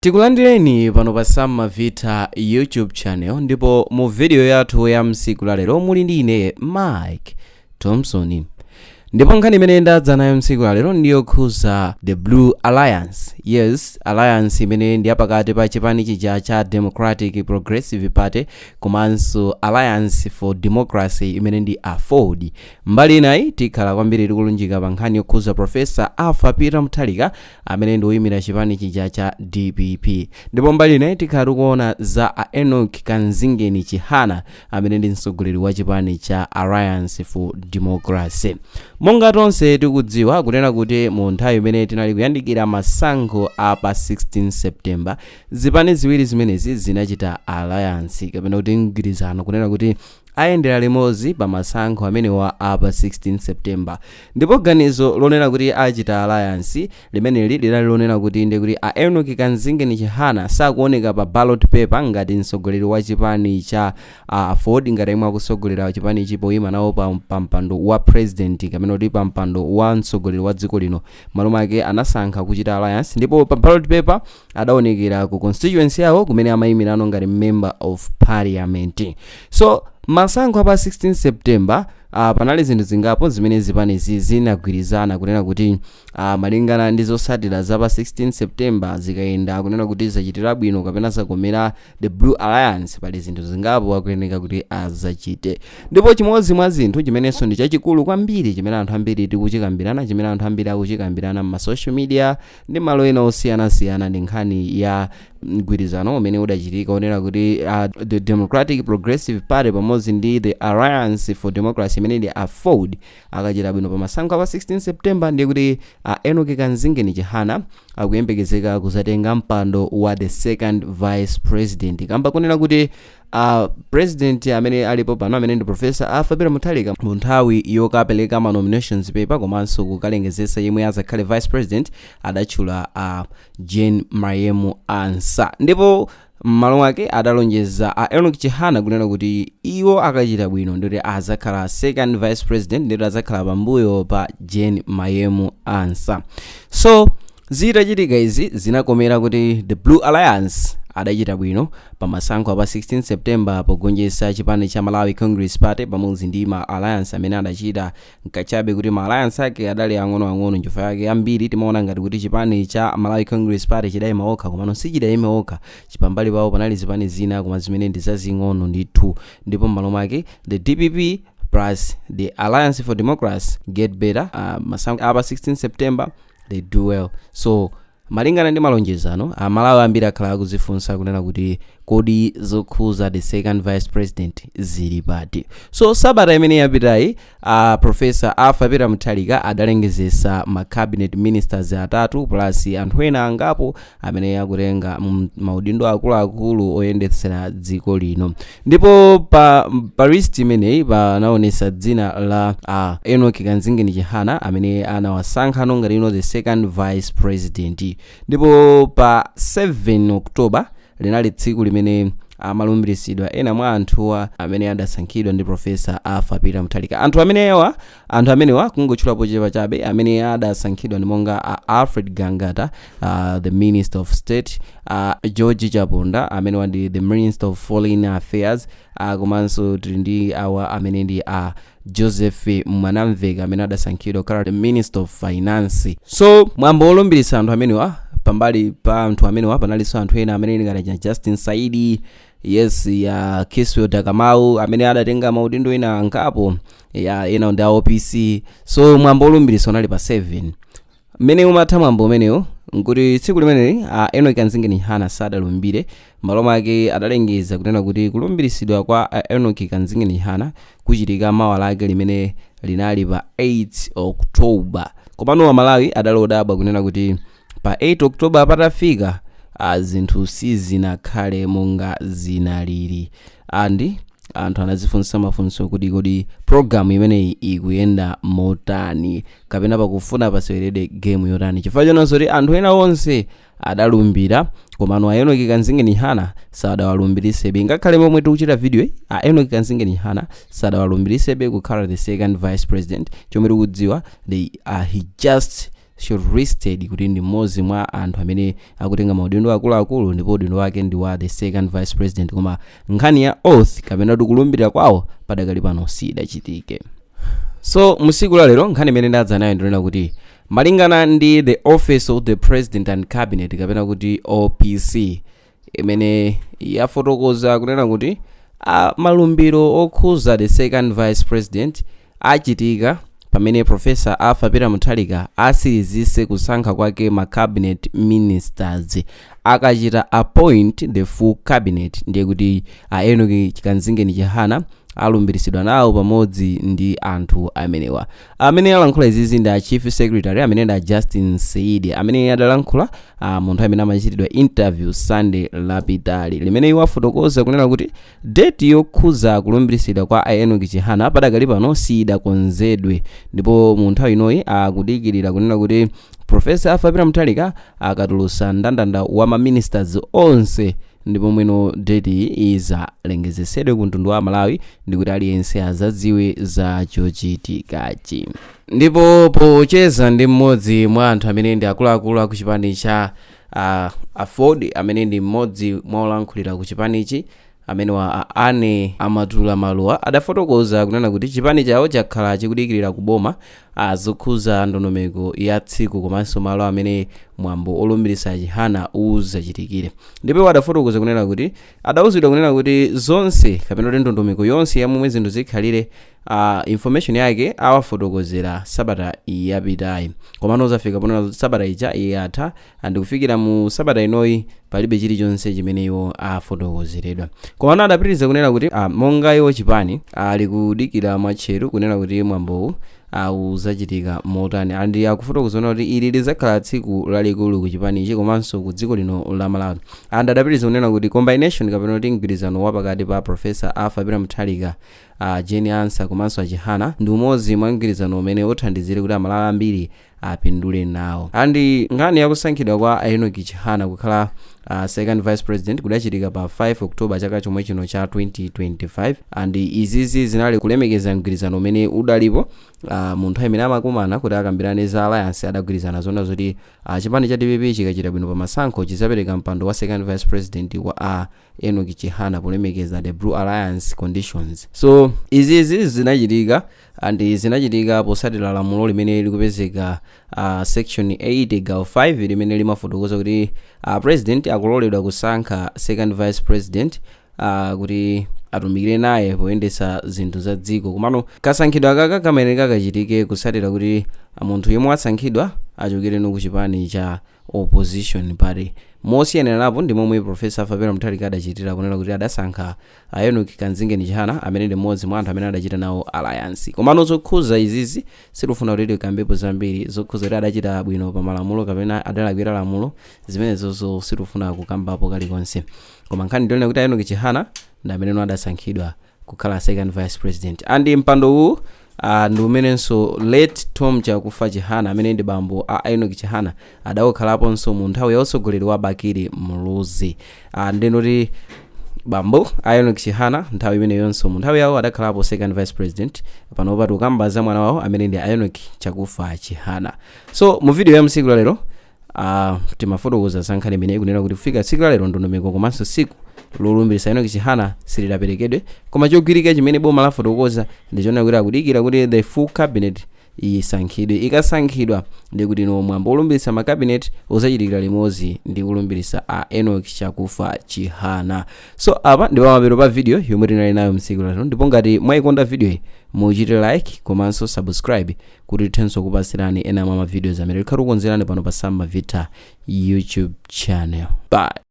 Tikulandireni pano pa Sam Mavita YouTube channel, ndipo mu video yathu ya msiku lalero muli ndi ine, Mike Thompson. Ndipo nkhani imene ndadza nayo msiku lalero ndiyokhuza the Blue Alliance. Yes, alliance imene ndi yapakati pa chipani chija cha Democratic Progressive Party komanso Alliance for Democracy, imene ndi AFORD. Mbali inayi, tikhala kwambiri tikulunjika pa nkhani yokhuza Professor Arthur Peter Mutharika, amene ndi woyimira chipani chija cha DPP. Ndipo mbali inayi, tikhala tikuona za a Enoch Kanzingeni Chihana, amene ndi mtsogoleri wa chipani cha Alliance for Democracy. Monga tonse tikudziwa kunena kuti mu nthawi imene tinali kuyandikira masankho a pa 16 September, zipani ziwiri zimenezi zinachita alliance, kapena kuti mgwirizano, kunena kuti ayendera limodzi pa masankho amenewa a pa 16 September. Ndipo ganizo lonena kuti achita alliance limeneli linali lonena kuti ndi kuti a Enoch Kanzingeni Chihana sakuoneka pa ballot paper ngati mtsogoleri wa chipani cha AFORD, ngati yemwe akusogolera chipanichi poyima nawo pa mpando wa president, kapena kuti pa mpando wa mtsogoleri wa dziko lino. Malo mwake anasankha kuchita alliance, ndipo pa ballot paper adaonekera ku constituency yawo kumene amayimirano ngati member of parliament. So masankho apa 16 September, panali zinthu zingapo zimene zipanizi zinagwirizana kunena kuti malingana ndi zotsatira za pa 16 September, zikayenda kunena kuti zachitira bwino kapena zakomera the Blue Alliance, pali zinthu zingapo akuyeneka kuti azachite. Ndipo chimodzi mwa zinthu chimenenso ndi chachikulu kwambiri, chimene anthu ambiri tikuchikambirana, chimene anthu ambiri akuchikambirana m'ma social media ndi malo ena osiyanasiyana, ndi nkhani ya mgwirizano umene udachitika onena kuti the Democratic Progressive Party pamodzi ndi the Alliance for Democracy, imene ndi AFORD, akachita bwino pa masankho apa 16 September, ndiye kuti Enoch Kanzingeni Chihana akuyembekezeka kuzatenga mpando wa the second vice president, kamba kunena kuti president amene alipo pano, amene ndi Professor Arthur Peter Mutharika, mu nthawi yokapereka ma nominations paper komanso kukalengezesa yemwe azakhale vice president, adatchula Jane Mayemu Ansah. Ndipo m'malo mwake adalonjeza a Enoch Chihana kunena kuti iwo akachita bwino, ndikuti azakhala second vice president, ndikuti azakhala pambuyo pa Jane Mayemu Ansah. So zitachitika izi, zinakomera kuti the Blue Alliance adachita bwino pa masankho apa 16 September pogonjetsa chipani cha Malawi Congress Party pamodzi ndi ma alliance amene adachita. Nkachabe kuti ma alliance ake adali ang'onoang'ono, nchifukwa yake ambiri timaona ngati kuti chipani cha Malawi Congress Party chidayima okha, komano sichidayima okha. Chipambali pawo panali zipani zina, koma zimene ndi zazing'ono ndithu. Ndipo m'malo mwake the DPP plus the Alliance for Democracy get better masankho apa 16 September, they do well. So malingana ndi malonjezano, Amalawi ambiri akhala akuzifunsa kunena kuti kodi zokhuza the second vice president zili pati? So sabata imene yapitayi, Professor Arthur Peter Mutharika adalengezesa ma cabinet ministers atatu plus anthu ena angapo amene akutenga maudindo akuluakulu oyendetsera dziko lino. Ndipo pa list imeneyi panaonesa dzina la Enoch Kanzingeni Chihana, amene anawasankha ngati ino the second vice president. Ndipo pa 7 October linali tsiku limene amalumbiritsidwa ena mwa anthuwa amene adasankhidwa ndi Professor Arthur Peter Mutharika. Anthu amenewa, kungotchulapo chepa chabe, amene adasankhidwa ndi monga Alfred Gangata, the Minister of State, George Chaponda, amene ndi the Minister of Foreign Affairs, komanso tili ndi awa amene ndi Joseph Mwanamveka, amene adasankhidwa kukhala the Minister of Finance. So mwambo wolumbiritsa anthu amenewa, pambali pa anthu amenewa panalinso anthu ena amene ngati Justin Saidi, yes, ya Kiswell Dakamau, amene adatenga maudindo ena angapo, ya ena ndi a OPC. So mwambo wolumbiritsa unali pa 7. Mmene umatha mwambo umenewo, nkuti tsiku limeneli Enoch Kanzingeni Chihana sadalumbire. Malo mwake adalengeza kunena kuti kulumbiritsidwa kwa Enoch Kanzingeni Chihana kuchitika mawa lake, limene linali pa 8 October. Komano Amalawi adali odabwa kunena kuti pa 8 October patafika, zinthu sizinakhale monga zinalili, and anthu anazifunsa mafunso kuti kodi programu imeneyi ikuyenda motani, kapena pakufuna paseweredwe game yotani, chifukwa chonenso kuti anthu ena onse adalumbira, komano a Enoch Kanzingeni Chihana sadawalumbirisebe. Ngakhale momwe tikuchita video iyi, a Enoch Kanzingeni Chihana sadawalumbirisebe kukhala the second vice president. Chomwe tikudziwa, he just Shortlisted kuti ndi mmodzi mwa anthu amene akutenga maudindo akuluakulu, ndipo udindo wake ndi wa the second vice president. Koma nkhani ya oath kapena kuti kulumbirira kwawo padakali pano sidachitike. So musiku la lero nkhani imene ndadza nayo ndinena kuti malingana ndi the Office of the President and Cabinet, kapena kuti OPC, imene yafotokoza kunena kuti malumbiro okhuza the second vice president achitika pamene Professor Arthur Peter Mutharika asirizise kusankha kwake ma cabinet ministers. Akachita appoint the full cabinet, ndiye kuti a Enoch Kamzingeni Chihana alumbiritsidwa nawo pamodzi ndi anthu amenewa. Amene alankhula izizi ndi a chief secretary, amene ndi a Justin Saidi, amene adalankhula munthu amene amachitidwa interview Sunday lapitali, limene iwo afotokoza kunena kuti date yokhuza kulumbiritsidwa kwa a Enoch Chihana padakali pano sidakonzedwe, ndipo mu nthawi inoyi akudikirira kunena kuti Professor Arthur Peter Mutharika akatulutsa mndandanda wa ma ministers onse, ndipo mwino date iyi izalengezesedwe ku mtundu wa Malawi ndikuti aliyense azadziwe za chochitikachi. Ndipo pocheza ndi mmodzi mwa anthu amene ndi akuluakulu aku chipani cha AFORD, amene ndi mmodzi mwa olankhulira ku chipanichi, amene wa Ane Amatula Maluwa, adafotokoza kunena kuti chipani chawo chakhala chikudikirira kuboma zokhuza ndondomeko ya tsiku komanso malo amene mwambo olumbiritsa Chihana uzachitikire. Ndipo adafotokoza kunena kuti adawuzidwa kunena kuti zonse kapena kuti ndondomeko yonse ya momwe zinthu zikhalire, information yake awafotokozera sabata yapitayi, komano zafika ponena sabata ija yatha, andikufikira mu sabata inoyi palibe chilichonse chimene iwo afotokozeredwa. Komano adapitiriza kunena kuti monga iwo chipani ali kudikira mwatcheru kunena kuti mwambowu uzachitika motani, and akufotokoza kuti ili lizakhala tsiku lalikulu ku chipanichi komanso ku dziko lino la Malawi. And adapitiriza kunena kuti combination kapena kuti mgwirizano wapakati pa Professor Arthur Peter Mutharika, Jane Ansah komanso Achihana ndi umodzi mwa mgwirizano umene uthandizire kuti Amalawi ambiri apindule nawo. And nkhani yakusankhidwa kwa Enoch Chihana kukhala second vice president kudachitika pa 5 October chaka chomwe chino cha 2025, and izizi zinali kulemekeza mgwirizano umene udalipo munthu amene amakumana kuti akambirane za alliance. Adagwirizana zona zoti chipani cha DPP chikachita bwino pa masankho chizapereka mpando wa second vice president wa Enoch Chihana polemekeza the Blue Alliance conditions. So izizi zinachitika, and zinachitika posatira lamulo limene likupezeka section 8 gawo 5, limene limafotokoza kuti president akuloledwa kusankha second vice president kuti atumikire naye poyendetsa zinthu za dziko. Komano kasankhidwa kaka kamene kakachitike kusatira kuti munthu yemwe wasankhidwa achokere ku chipani cha opposition party. Mosiyaniranapo ndi momwe Professor Arthur Peter Mutharika adachitira kunena kuti adasankha Enoch Kamzingeni Chihana, amene ndi mmodzi mwa anthu amene adachita nawo alliance. Komano zokhuza izizi sitifuna kuti tikambepo zambiri zokhuza kuti adachita bwino pa malamulo kapena adalakwira lamulo, zimenezozo sitifuna kukambapo kalikonse. Koma nkhani ndionena kuti Enoch Chihana ndi amene adasankhidwa kukhala second vice president, and mpando uwu ndi umenenso late Tom Chakufa Chihana, amene ndi bambo a Enoch Chihana, adawokhalaponso mu nthawi ya utsogoleri wa Bakili Muluzi. Ndinoti bambo a Enoch Chihana nthawi imeneyonso mu nthawi yawo adakhalapo second vice president. Panopa tikukamba za mwana wawo amene ndi Enoch Chakufa Chihana. So mu video ya msiku lalero timafotokoza za nkhani imene ikunena kuti kufika tsiku lalero ndondomeko komanso tsiku lolumbiritsa Enoch Chihana silidaperekedwe. Koma chogwirika chimene boma lafotokoza ndichonena kuti akudikira kuti the full cabinet isankhidwe. Ikasankhidwa, ndikuti no mwambo olumbiritsa ma cabinet uzachitikira limodzi ndi kulumbiritsa a Enoch Chakufa Chihana. So apa ndi pamapeto pa video yomwe tinali nayo mtsiku lalero, ndipo ngati mwayikonda video iyi muchite like komanso subscribe kuti tithenso kupasirani ena mwa ma videos amene tikhala tikukonzerani pano pa Sam Mavita YouTube channel. Bye.